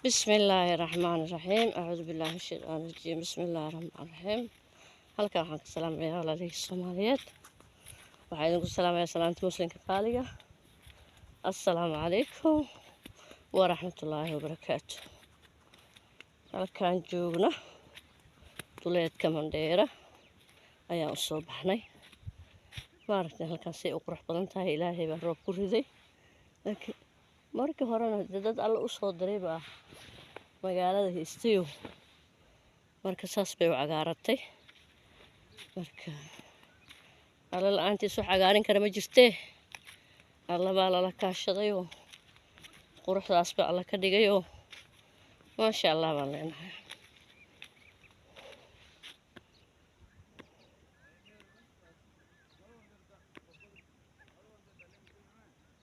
Bismillaahi raxmaani raxiim. Acuudu billaahi min shaytaani rajiim. Bismillaahi raxmaani raxiim. Halkan waxaan ka salaamayaa walaalihii Soomaaliyeed. Waxaan idinku salaamayaa salaamta muslimka qaaliga. Assalaamu calaykum waraxmatullaahi wabarakaatu. Halkaan joogna duleedka Mandheera ayaan u soo baxnay. Maaragtay halkaan say u qurux badan tahay, Ilaahay baa roob ku riday. Laakiin markii horena dad Alle u soo diray baa magaalada haystayo. Marka saas bay u cagaaratay. Marka Alle la'aantiis wax cagaarin kara ma jirtee. Alle baa lala kaashadayoo quruxdaas baa Alle ka dhigayoo maasha Allah baan leenahay.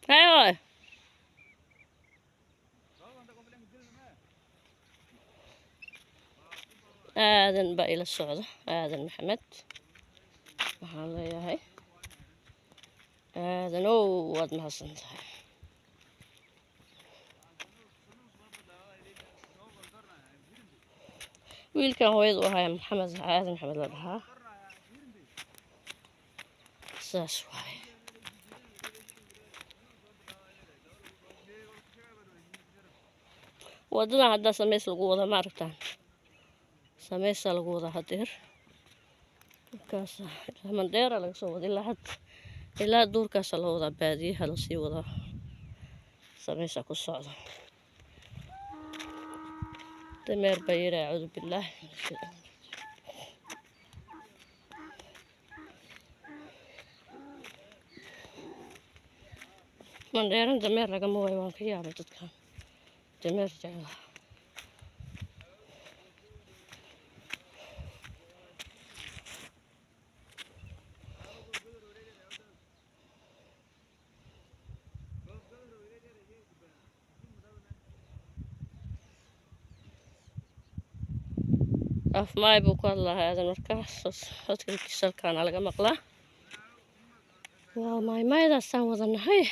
Haye, Aadan baa ila socda, Aadan Maxamed. Waxaan leeyahay Aadan ow, waad mahadsan tahay. Wiilkan hooyada u ahaa Maxamed Aadan Maxamed la dhahaa. Saas waaye. Wadadan haddaa sameys lagu wadaa, ma aragtaan? Sameysaa lagu wadaa hadeer. Markaas ilaa Mandheera laga soo wada, ilaa had ilaa duurkaasa loo wadaa, baadiyaha lasii wadaa. Sameysaa ku socda. Dameer baa yidhi, acuudu billaahi min shaytaani. Mandheeran dameer lagama waayo, waan ka yaabay dadkan dameer jeclaa. Afmaay buu ku hadlahaa Aadan, markaas codkiisa halkaana laga maqlaa. Waa maaymaayadaasaan wadanahay.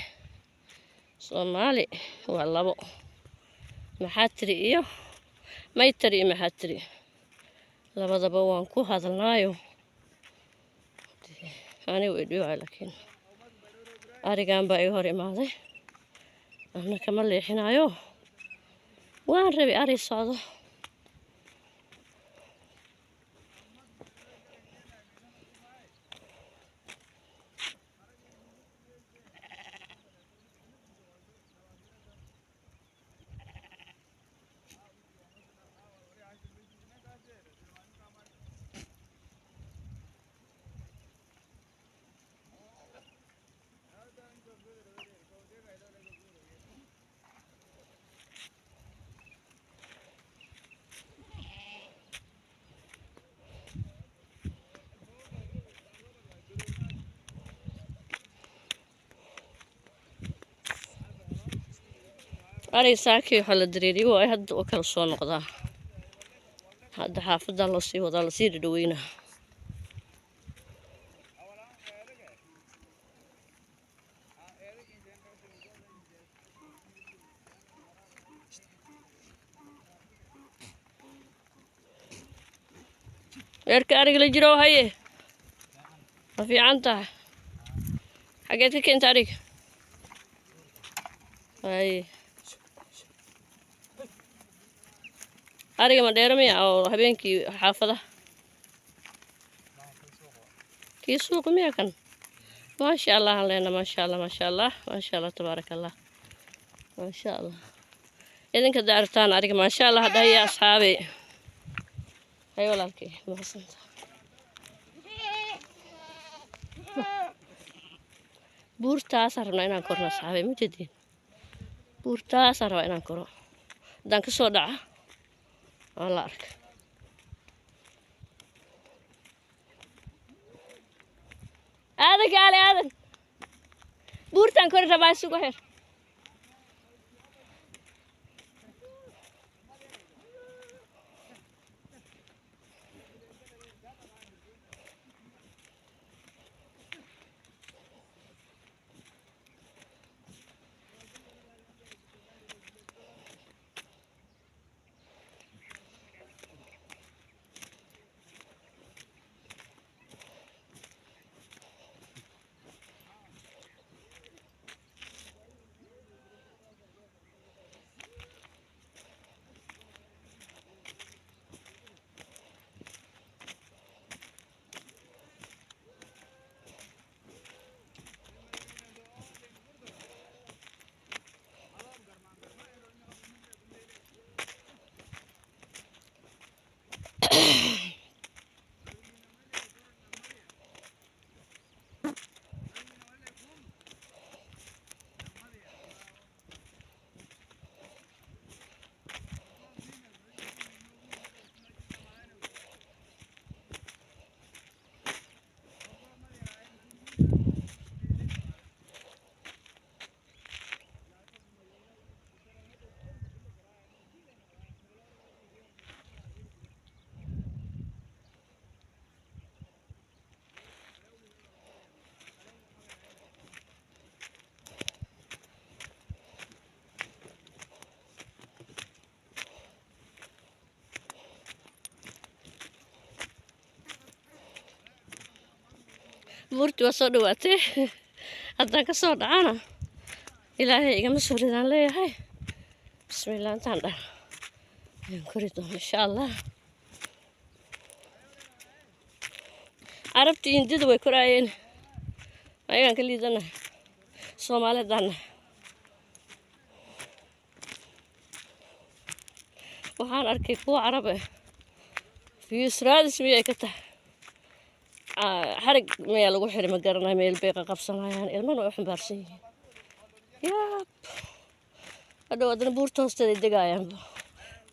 Soomaali waa labo. Maxaa tiri iyo may tiri iyo maxaa tiri. Labadaba waan ku hadalnaayo. Anigu idhiwaay, laakiin arigan baa iga hor imaaday. Ana kama leexinayo. Waan rabay ari socdo. Ariga saakii waxaa la dareeriyey waay, hadda oo kala soo noqdaa. Hadda xaafadda loo sii wadaa, lasii dhadhaweynaa. Reerka ariga la jiro, haye, ma fiican tahay? Xageed ka keenta ariga? Haye, ariga Mandheera miya oo habeenkii xaafadaha kii suuqa miya kan? Maasha Allah aan leena, maasha Allah, maasha Allah, maasha Allah, tabaaraka Allah, maasha Allah. Idinka daartaan ariga, maasha Allah dhahaya asxaabi. Hay walaalkay, mahadsantahay. Buurtaasaan rabnaa inaan korno, asxaabi, ma jeedin? Buurtaasaan rabaa inaan koro. Haddaan ka soo dhaca waa la arka. Aadan kaale, Aadan, buurtaan kori rabaa, isugu xir. Buurti waa soo dhawaatay. Haddaan ka soo dhacana, Ilaahay igama soo ridaan leeyahay. Bismillah, intaan dhan ayaan kori doona, insha Allah. Carabta, Hindida way koraayeen, ayagaan ka liidanahay Soomaalidaana. Waxaan arkay kuwa Carab ah, views raadis miyay ka tahay, xarig miyaa lagu xiri, ma garanayo. Meel bay qabsanayaan, ilmana way u xambaarsan yihiin. Yaab, hadhow haddana buurta hoosteeda ay degaayaan,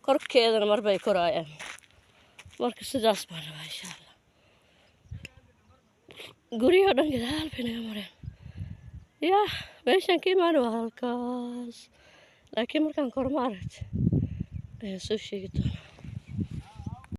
korkeedana mar bay koraayaan. Marka sidaas baan rabaa, insha Allah. Guryahoo dhan gadaal bay naga mareen. Yaa meeshaan ka imaana waa halkaas, laakiin markaan koro, ma aragti, ayaan soo sheegi doonaa.